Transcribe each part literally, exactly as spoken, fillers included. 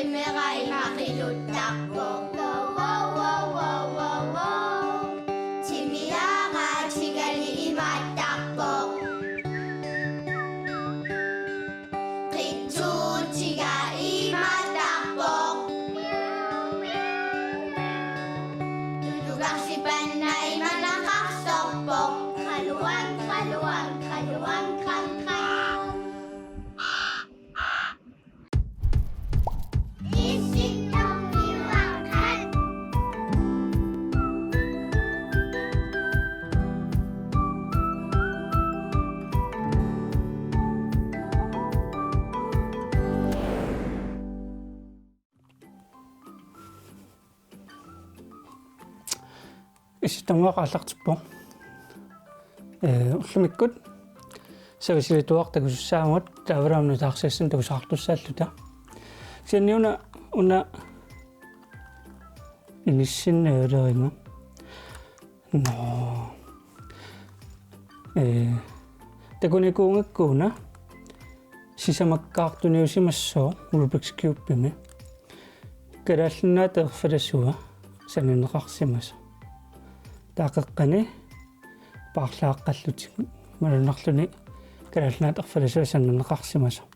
Timera ima qiluttarpoq. Wow, wow, wow, wow, wow, wow. Timiara tigali imaattarpoq. Qitsuutiga imaattarpoq. Tulugarsipanna imanaqarsorpoq. Qaluang, qaluang, qaluang, qang, qang. Issittamua aallartippoq. Ee, ullumikkut Savat Silatuaq takusussaavagut, taavalu aamma nutaarsiassat takusaqartussaalluta. Kisianni una, una inissinneq ajorleriga. Nå. Ee, takunikuugakku una sisamakkaartuniusimassooq Rubik's Cubemi. Kalaallit Nunaata erfalasua sananeqarsimasoq. Taava qeqqani paarlaaqqallutik malunnarluni Kalaallit Nunaata erfalasua sananeqarsimasoq.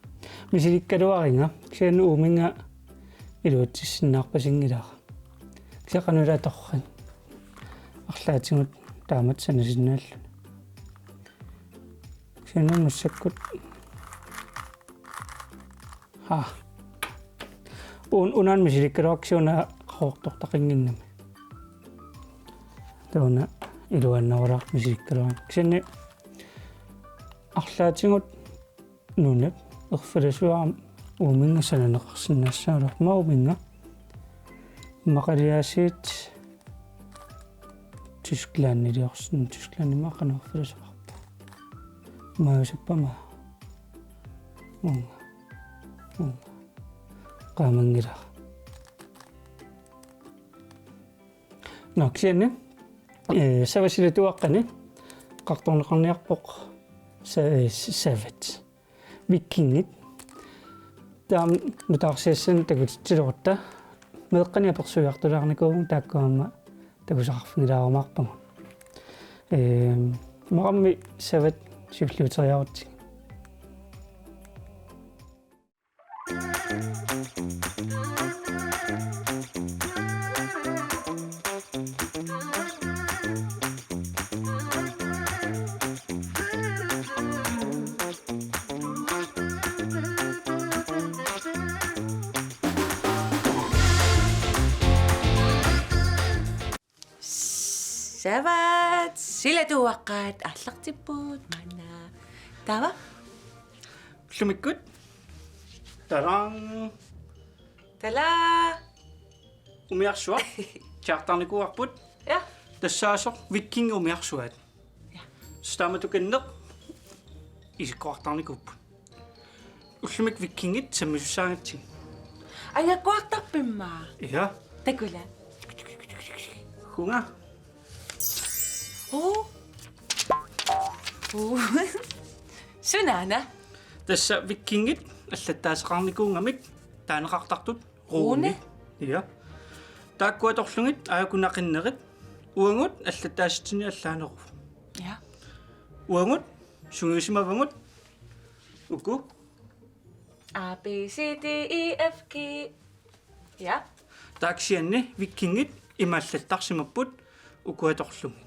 Misilikkaluariga, kisianni uuminnga iluatsissinnaarpasinngilara. Kisianni qanoq ilaa torrak. Arlaatigut taamatut sanasinnaalluni. Kisianni massakkut. Ha. Un-, una misilikkaluarpoq, kisianni una qaqortortaqinnginnami. Taava una iluannarulaarpoq misilikkaluarpoq. Kisianni arlaatigut nunap erfalasua uuminnga sananeqarsinnaassaagaluarpoq, uuminnga. Immaqaliaasiit Tysklandiliorsin-, Tysklandimi qanoq erfalasoqarpa. Maajusappa maa. Uunga. Uunga. Qaamanngilara. Nå, kisianni, ee, Savat Silatuaqqani eqqartorneqarniarpoq sa-, ee, s-, savat. Vikingit. Taava nutaarsiassat takutitsilerutta meeqqanik apersuiartulaarnikuuvugut, taakku aamma takusaqarfigilaarumaarpagut. Ee, maqammi savat siulliuteriarutsigit. Savat Silatuaqqat aallartippoq maanna. Taava? Ullumikkut. Tadang! Tala! Umiarsuaq. Chartarnikuuarput. Ja. Tassaasoq Vikingit umiarsuaat. Ja. Tassa taamatut ukineq isikkoqartarnikuupput. Ullumikkut Vikingit sammisussaagatsigit. Angakkuartarpimma? Ja. Takula. Hunga. Oo. Oo. Sunaana? Tassa Vikingit allattaaseqarnikuugamik taaneqartartut. Rune. Rune. Ja. Taakku atorlugit aajuku naqinnerit. Uagut allattaasitsinni allaaneruvoq. Ja. Uagut sungiusimavagut uku. A, B, C, D, E, F, G. Ja. Taava kisianni Vikingit ima allattarsimapput uku atorlugit.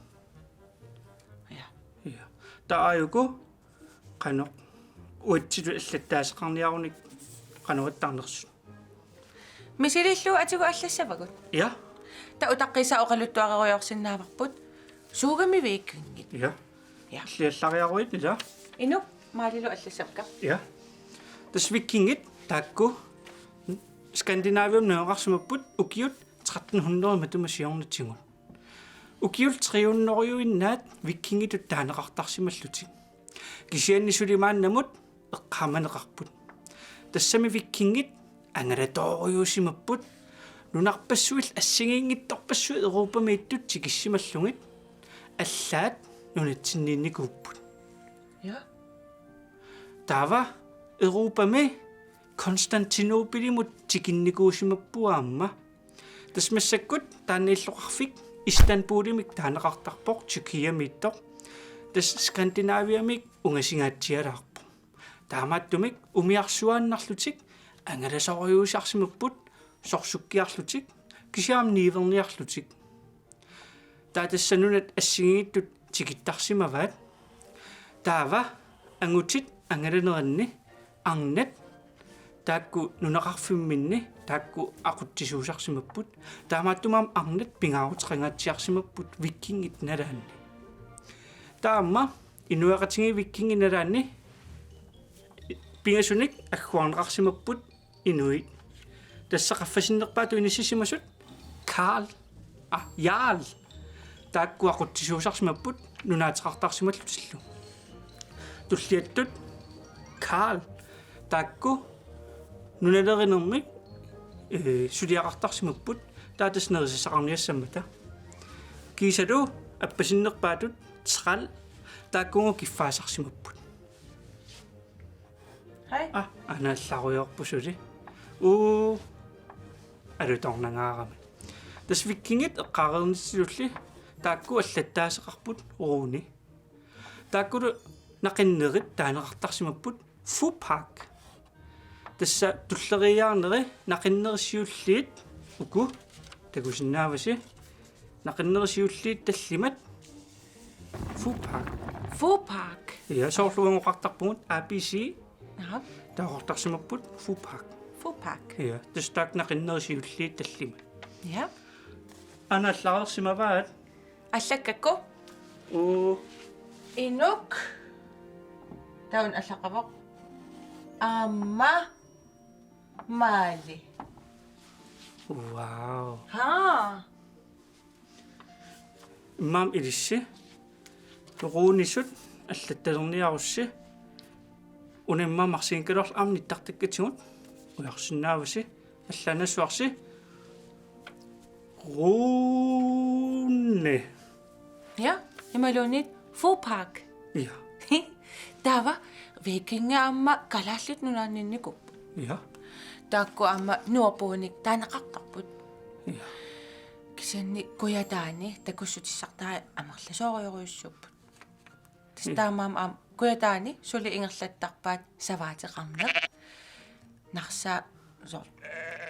Ja. Ja. Taava aajuku qanoq uatsitut allattaaseqarniarunik qanoq ittarnersut. Misilillugu atigut allassavagut. Ja. Taava utaqqisa oqaluttuarerujoorsinnaavarput. Suugami Vikingit. Ja. Ja. Illiallariaruit, ilaa. Inuk maalilu allassavakka. Ja. Tassa Vikingit taakku Skandinaviami najugaqarsimapput ukiut tretten hundrede matuma siornatigut. Ukiut tre hundrede-innaat Vikingitut taaneqartarsimallutik. Kisianni suli maannamut eqqaamaneqarput. Tassami Vikingit angalatoorujuusimapput nunarpassuit assigiinngitsorpassuit Europamiittut tikissimallugit allaat nunatsinniinnikuupput. Ja. Taava Europami Konstantinopelimut tikinnikuusimapput aamma. Tassa massakkut taanna illoqarfik Istanbulimik taaneqartarpoq, Tyrkiamiittoq. Tassa Skandinaviamik ungasingaatsialaarpoq. Taamaattumik umiarsuaannarlutik angalasoorujussuusarsimapput, sorsukkiarlutik, kisianni niuerniarlutik. Taava tassa nunat assigiinngitsut tikittarsimavaat. Taava angutit angalaneranni arnat taakku nunaqarfimminni taakku aqutsisuusarsimapput. Taamaattumik aamma arnat pingaaruteqangaatsiarsimapput vikingit nalaanni. Taava inuiaqatigiit vikingit nalaanni pingasunik agguarneqarsimapput inuit. Tassa qaffasinnerpaatut inissisimasut Karl, ah, Jarl. Taakku aqutsisuusarsimapput nunaateqartarsimallutillu. Tulliattut Karl. Taakku nunalerinermik, eh, suliaqartarsimapput, taava tassa nerisassaqarniassammata. Kiisalu appasinnerpaatut Træl. Taakkuugu kiffaasarsimapput. Hej. Ah, anaallarujoorput suli. Uu, alutornangaarami. Tassa vikingit eqqaareernissatillu taakku allattaaseqarput rune. Taakkulu naqinnerit taaneqartarsimapput fupak. Tassa tulleriiaarneri naqinnerit siulliit uku takusinnaavasi. Naqinnerit siulliit tallimat. Fupak. Fupak. Ja, soorlu uagut oqartarpugut A B C. Aha. Taava oqartarsimapput fupak. Fupak. Ja, tassa taakku naqinnerit siulliit tallimat. Ja. Anaallareersimavaat. Allakkakku? Uu. Inuk. Taanna allaqavoq. Aamma Maali. Wow. Haa. Immaqa ilissi. Ruunisut allattalerniarussi. Una immaqa marsiinkaluarl aamma nittartakkatigut. Ujarsinnaavasi. Allaanassuarsi. Rune. Ja, imaluunniit Fupak. Ja. Taava vikingi aamma Kalaallit Nunaanninnikuupput. Ja. Taakku aamma nuapuunik taaneqartarput. Ja. Kisianni Kujataani takussutissartai amerlasoorujorujussuupput. Tassa taamaammat aamma Kujataani suli ingerlattarpaat savaateqarneq. Narsaa soorlu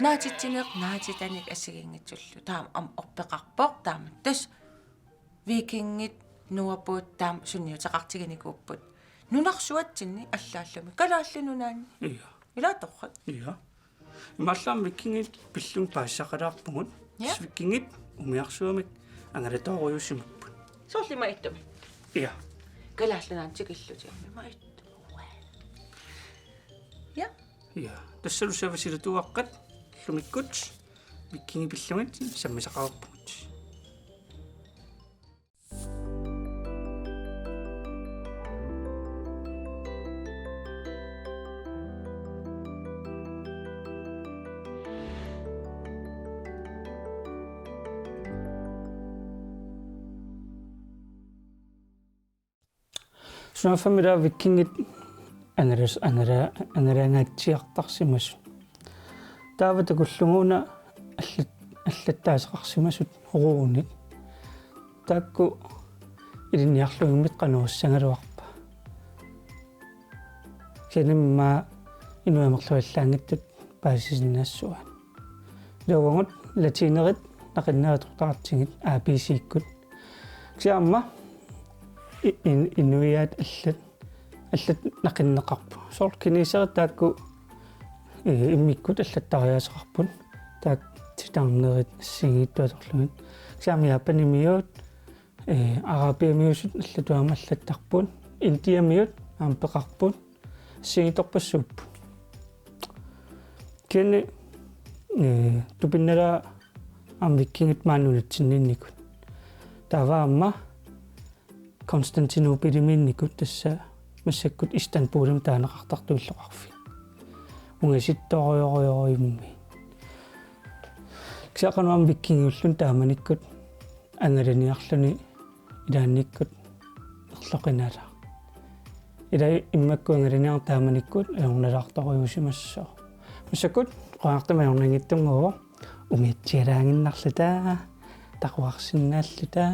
naatitsineq naatitanik assigiinngitsullu. Taama aamma orpeqarpoq taama. Tassa vikingit nuapuut taama sunniuteqartiginikuupput. Nunarsuatsinni allaallumi. Kalaallit Nunaanni. Ja. Ilaa torrak. Ja. Imaallaat vikingit pillugit paasisaqalaarpugut. Ja. Vikingit umiarsuarmik angalatoorujuusimapput. Soorlu ima ittumi. Ja. Kalaallit Nunaanni tikillutik. Ima ittumi. Ja. Ja. Tassalu savaatilatuaqqat ullumikkut vikingit pillugit sammisaqarpugut. Sunaaffa ila vikingit angalas-, angala-, angalangaatsiartarsimasut. Taava takullugu una allat-, allattaaseqarsimasut ruunit. Taakku ilinniarluimmik qanoq oqassagaluarpa. Kisianni immaqa inuit amerlavallaanngitsut paasisinnaassavaat. Ila uagut latinerit naqinnerit toqutaqartigit A B C-kkut. Kisianni aamma i-, in-, inuiaat allat, allat naqinneqarput. Soorlu kineserit taakku, eh, immikkut allattariaaseqarput. Taakku titarnerit assigiinngitsut atorlugit. Kisianni aamma Japanimiut, eh, Arabiamiusut allatut aamma allattarput. Indiamiut aamma peqarput. Assigiinngitsorpassuupput. Kisianni, eh, tupinnalaat aamma vikingit maani nunatsinniinnikut. Taava aamma Konstantinopelimiinnikut, tassa massakkut Istanbulimi taaneqartartut illoqarfiit. Ungasittoorujorujorujussuarmik. Kisianni qanoq aamma vikingiulluni taamanikkut angalaniarluni ilaannikkut erloqinalaaq. Ila immakkut angalaniarneq taamanikkut ajornalaartorujuusimassooq. Massakkut qujanartumik ajornanngitsunnguuvoq, umiatsialaaginnarluta, taquarsinnaalluta,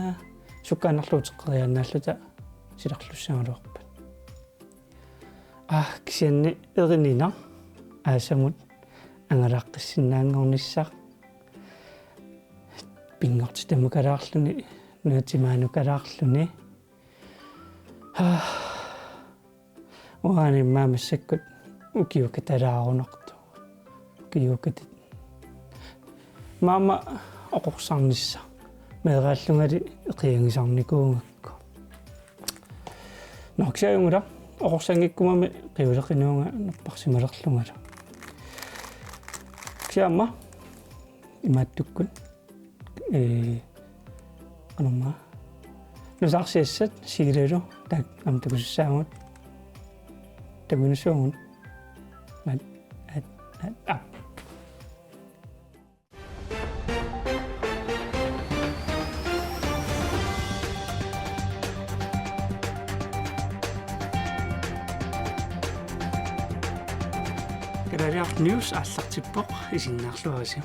sukkaannarluta uteqqeriaannaalluta silarlussagaluarpat. Aa, kisianni erininaq aasamut angalaaqqissinnaanngornissaq, pinngortitamakalaarluni, nunatta maannakalaarluni. Aa, uani immaqa massakkut ukiukatalaarunartoq. Ukiukatit. Maama oqorsarnissaq. Meeraallungali eqiagisarnikuugakku. Nå, kisianni uunga oqorsanngikkumami qiuleqinuunga napparsimalerlungalu. Kisianni aamma imaattukkut, ee, qanormaa. Nusaarsiassat sigilalu taak aamma takusussaavugut. Takuinnassuugut. At, at, at, aap. Kalaaliaraq News aallartippoq, isiginnaarluarisi.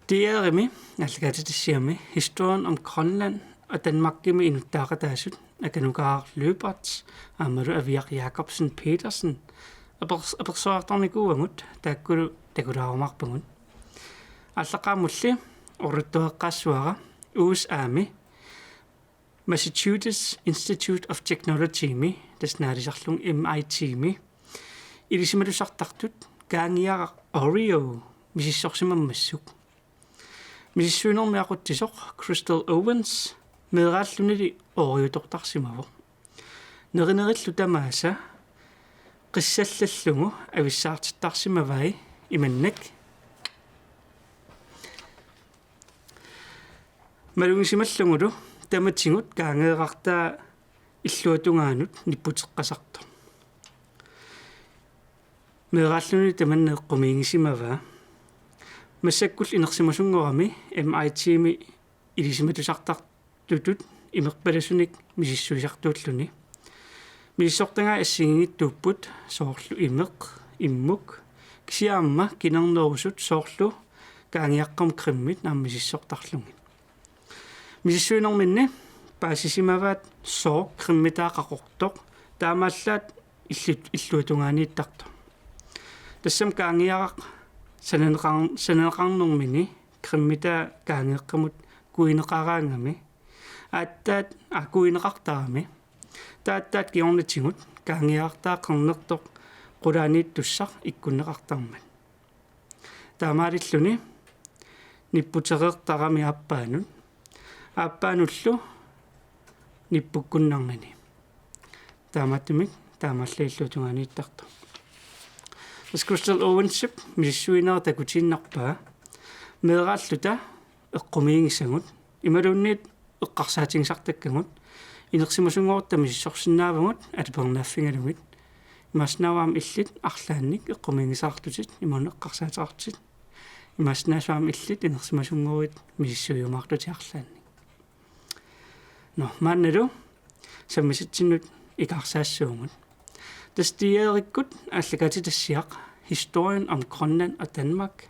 D R-imi aallakaatitassiami Historien om Grønland og Danmarkimi inuttaaqataasut Akanukaraq Lyberth aammalu Aviaq Jakobsen Petersen apers-, apersuartarnikuuagut, taakkulu takulaarumaarpagut. Aallaqqaammulli oqaluttuaqqaassuara U S A-mi Massachusetts Institute of Technology-mi, tassa naalisarlunga M I T-mi, ilisimatusartartut Kaangiaraq Oreo misissorsimammassuk. Misissuinermi aqutsisoq Crystal Owens meeraallunili Oreotortarsimavoq. Nerinerillu tamaasa qissallallugu avissaartittarsimavai imannak. Malugisimallugulu tamatigut kaangeerartaa illuatungaanut nipputeqqasartoq. Meeraalluni tamanna eqqumiigisimavaa. Massakkullu inersimasunngorami M I T-mi ilisimatusartartutut imerpalasunik misissuisartuulluni. Misissortagaat assigiinngitsuupput soorlu imeq, immuk, kisianni aamma kinernerusut soorlu Kaangiaqqamut cremit aamma misissortarlugit. Misissuinerminni paasisimavaat sooq cremitaa qaqortoq, taamaallaat illut-, illuatungaaniittartoq. Tassami Kaangiaraq sananeqar-, sananeqarnermini cremitaa kaangeeqqamut kuineqaraangami, aatsaat, aa, kuineqartarami, taava aatsaat kingornatigut kaangiarartaa qernertoq qulaaniittussaq ikkunneqartarmat. Taamaalilluni nipputereertarami aappaanut, aappaanullu nippukkunnarnani. Taamaattumik taamaallaat illuatungaaniittartoq. Tassa Crystal Owensip misissuinera takutiinnarpaa meeraalluta eqqumiigisagut imaluunniit eqqarsaatigisartakkagut, inersimasunngorutta misissorsinnaavagut alupernaaffigalugit. Imaassinnaavoq aamma illit arlaannik eqqumiigisaqartutit imaluunniit eqqarsaateqartutit. Imaassinnaavoq aamma illit inersimasunngoruit misissuiumaartutit arlaannik. Nå, maannalu sammisatsinnut ikaarsaassuugut. Tassa D R-ikkut aallakaatitassiaq Historien om Grønland og Danmark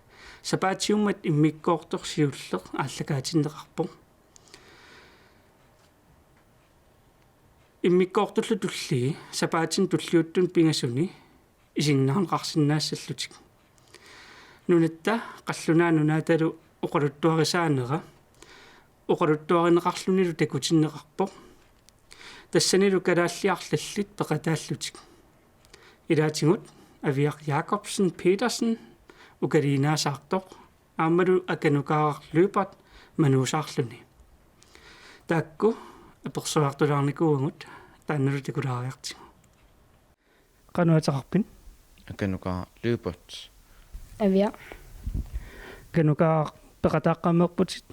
sapaatiummat immikkoortoq siulleq aallakaatinneqarpoq. Immikkoortullu tullii sapaatip tulliuttuni pingasuni isiginnaarneqarsinnaassallutik. Nunatta qallunaat nunaatalu oqaluttuarisaanera oqaluttuarineqarlunilu takutinneqarpoq. Tassanilu kalaallit arlallit peqataallutik. Ilaatigut Aviaq Jakobsen Petersen ukaliinaasaartoq aammalu Akanukaraq Lyberth manuusaarluni. Taakku apersuartulaarnikuuagut, taannalu takulaariartigu. Qanoq ateqarpit? Akanukaraq Lyberth. Aviaq. Akanukaraq, peqataaqqammerputit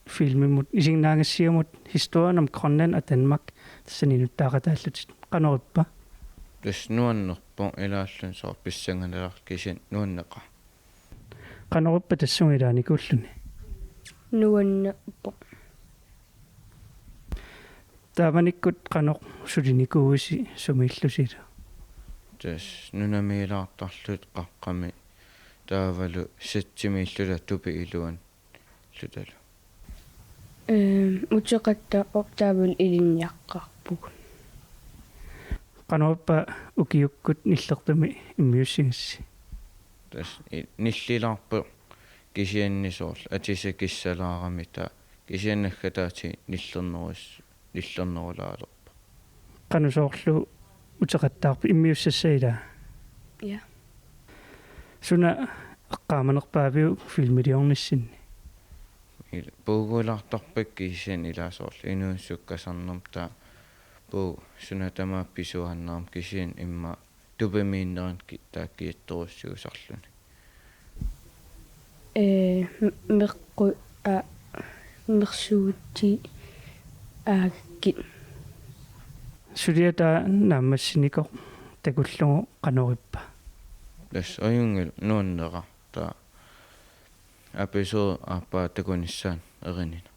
filmimut, isiginnaagassiamut Historien om Grønland og Danmark, tassani inuttaaqataallutit. Qanorippa? Tassa nuannerpoq, ilaalluni soorlu pissanganalaarlugu, kisianni nuanneqaaq. Qanorippa tassunga ilaanikuulluni? Nuannerpoq. Taamanikkut qanoq sulinikuuisi, sumiillusilu? Tassa nunamiilaartarluta qaqqami taavalu satsimiillutalu tupi iluanilutalu. Ehm, uteqattaarpoq taavalu ilinniaqqaarpugut. Qanorpaa ukiukkut nillertumi immiussigassi? Tassa i-, nillilaarpoq kisianni soorlu atisat kissalaarami taava kisianni naggataatigut nillernerus-, nillernerulaalerpoq. Qanoq soorlu uteqattaarpit immiussassaa ilaa? Ja. Suna eqqaamanerpaaviuk filmiliornissinni? Il-, puigulaartarpakka kisianni ilaa soorlu inuussutissarnermut taava puu-, suna tamaat pisuaannarmat kisianni immaqa tupimiinnerani ki-, taava kiattorussiusarluni. Ee, m-, meqqut, aa, mersuutit aakkit. Suliaq taava naammassinikoq takullugu qanorippa? Tassa ajunngilaq nuanneraq taava episode aappaa takunissaanut erinina.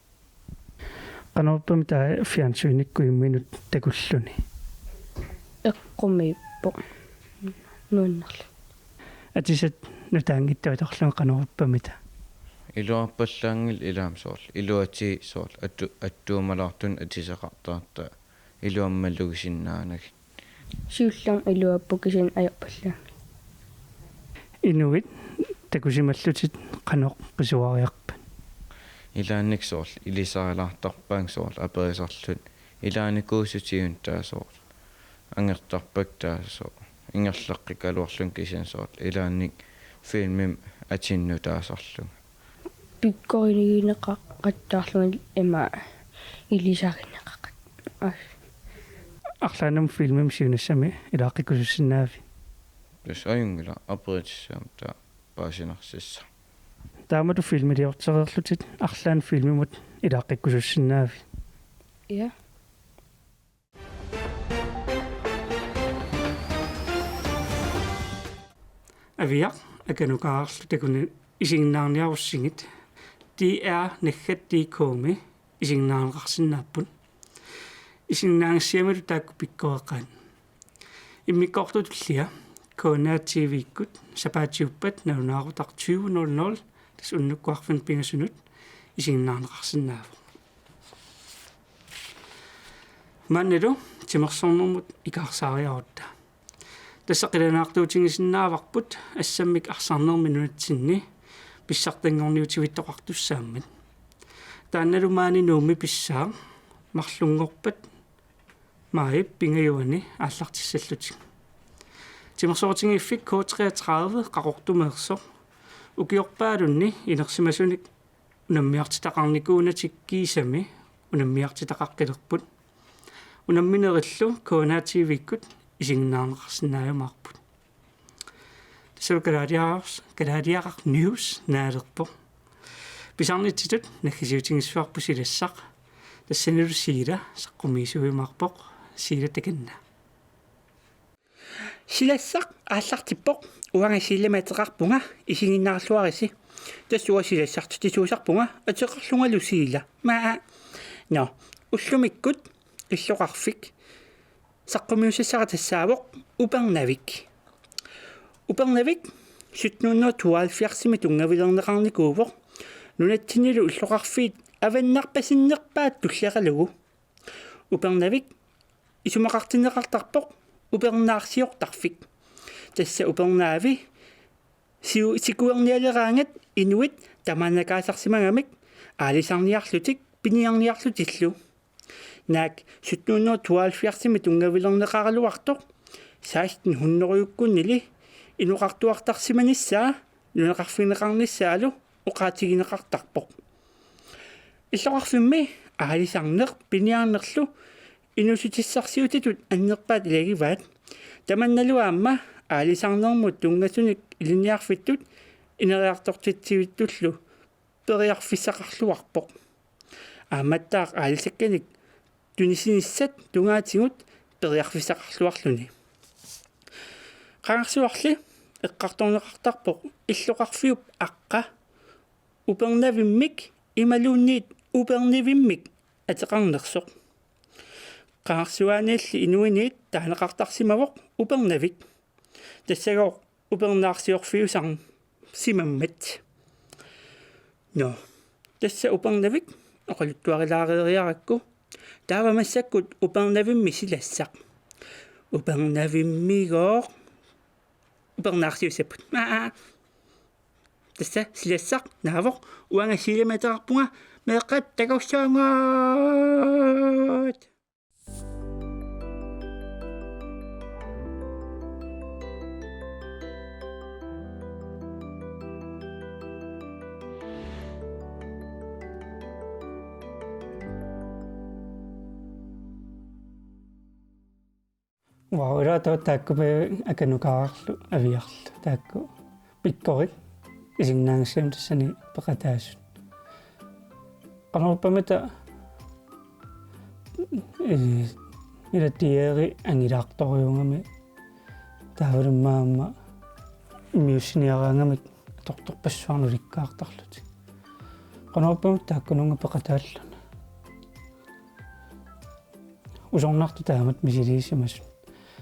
Qanorpiaq taava fjernsynikkut imminut takulluni? Eqqumiippoq. Nuannerlugu. Atisat nutaanngitsut atorlugit qanorpiaq taava? Iluarpallaanngilaq ilaa aamma soorlu. Iluatsii soorlu. Attu-, attuumalaartunut atisaqartartut iluamik malugisinnaanagit. Siullermik iluapput kisianni ajorpallaanngilaq. Inuit takusimallutit qanoq qisuariarpat? Ilaanni soorlu ilisarilaartarpaat soorlu aperisarluni. Ilaanni kuusutiun taava soorlu angertarpakka taava soorlu ingerlaqqikkaluarluni kisianni soorlu ilaanni filmimik atinnut taasarlunga. Pikkorinigineqaqattaarlunga ima ilisarineqaqat. Ai. Arlaannut filmimik siunissami ilaaqqikkusussinnaavit? Tassa ajunngilaq, aperitissaammata taava paasinarsissaq. Taamatut filmiliortereerlutit arlaannik filmimut ilaaqqikkusussinnaavit? Ja. Aviaq, Akanukarlu takuneq isiginnaarniarussigit D R naggat D K-mi isiginnaarneqarsinnaapput. Isiginnaagassiamillu taakku pikkoreqaat. Immikkoortut tullia K N R T V-kkut sapaatiuppat nalunaaqutaq tyve nul nul, tassa unnukkuarfinnut pingasunut isiginnaarneqarsinnaavoq. Maannalu timersornermut ikaarsaariarutta. Tassa qilanaartuutigisinnaavarput assammik arsarnermi nunatsinni pissartanngorniutivittoqartussaammat. Taannalu maani Nuummi pissaaq marlunngorpat maajip pingajuanni aallartissallutik. Timersoqatigiiffik K treogtredive Qaqortumeersoq ukiorpaalunni inersimasunik unammiartitaqarnikuunatik kiisami unammiartitaqaqqilerput. Unamminerillu K N R T V-kkut isiginnaarneqarsinnaajumaarput. Tassalu Kalaaliaraq, Kalaaliaraq News naalerpoq. Pisarnitsitut naggasiutigissavarput Silassaq. Tassanilu Siila saqqummiisuujumaarpoq. Siila, takanna. Silassaq aallartippoq, uanga Siilamik ateqarpunga, isiginnaarluarisi. Tassa uanga silassartitsisuusarpunga, ateqarlungalu Siila. Maa. Nå, ullumikkut illoqarfik saqqummiussassara tassaavoq Upernavik. Upernavik sytten hundrede tooghalvfjerdsimi tunngavilerneqarnikuuvoq, nunatsinnilu illoqarfiit avannarpasinnerpaat tulleralugu. Upernavik isumaqartinneqartarpoq upernaarsiortarfik. Tassa upernaavik siu-, sikuernialeraangat inuit tamaannakaasarsimagamik aalisarniarlutik piniarniarlutillu. Naak sytten hundrede tooghalvfjerdsimi tunngavilerneqaraluartoq seksten hundredekkunnili inoqartuartarsimanissaa nunaqarfigineqarnissaalu oqaatigineqartarpoq. Illoqarfimmi aalisarneq piniarnerlu inuussutissarsiutitut annerpaat ilagivaat. Tamannalu aamma aalisarnermut tunngasunik ilinniarfittut ineriartortitsivittullu periarfissaqarluarpoq. Aammattaaq aalisakkanik tunisinissat tungaatigut periarfissaqarluarluni. Qangarsuarli eqqartorneqartarpoq illoqarfiup aqqa Upernavimmik imaluunniit Upernivimmik ateqarnersoq. Qangarsuaaniilli inuiniit taaneqartarsimavoq Upernavik. Tassagooq upernaarsiorfiusarn-, simammat. Nå, tassa Upernavik oqaluttuarilaareeriarakku. Taava massakkut Upernavimmi silassaq. Upernavimmigooq. Upernaarsiussapput. Aa. Tassa silassaq naavoq, uanga Siilimi ateqarpunga, meeqqat takussaagut. Uanga ila taava taakku pe akanukararlu aviarlu taakku pikkorik isiginnaagassiamik tassani peqataasut. Qanorpiaq-mita, eh, ila tieri angilaartorujuugami taavalu aamma immiussiniaraangamik atortorpassuarnik ulikkaartarlutik. Qanorpiaq-mita taakkununnga peqataalluni. Usornartut taamatut misilisimasut.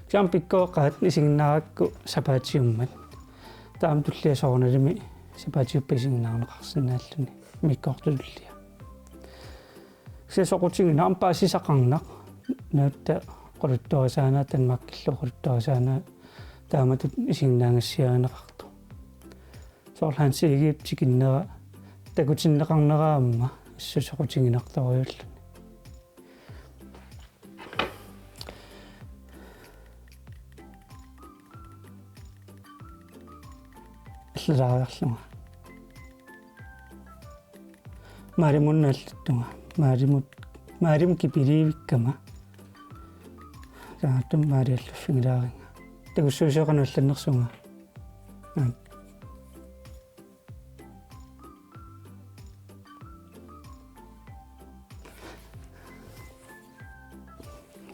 Kisianni pikkoreqaat isiginnaarakku sapaatiummat. Taama tullia soorunalimi sapaatiuppat isiginnaarneqarsinnaalluni immikkoortut tullia. Kisianni soqutiginaq aamma paasisaqarnaq. Nunatta oqaluttuarisaanaa, Danmarkillu oqaluttuarisaanaa taamatut isiginnaagassiarineqartoq. Soorlu Hans Egedep tikinnera takutinneqarnera aamma assut soqutiginartorujuulluni. Allalaariarlunga. Maalimunna allattunga. Maalimut, maalimut kipiliivikkama. Taamaattumik maali allaffigilaaringa. Takussuusiuk qanoq allannersunga? Aa.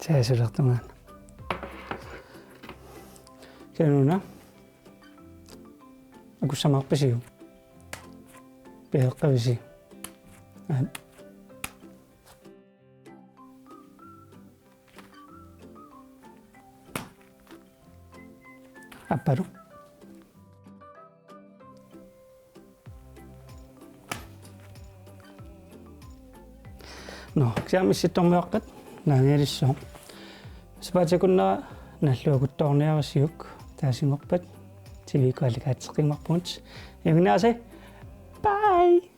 Saasulertungaana. Kanuna. Akussamaarpisiuk? Piareeqqavisi? Aa. Appalu. Nå, kisianni Missittormiuaqqat naangialissaaq. Sapaatikunnera nalluakuttoorniarisiuk taasinngorpat T V-kkut aallakaatitseqqinnguarpugut. Imannaasi. Bye.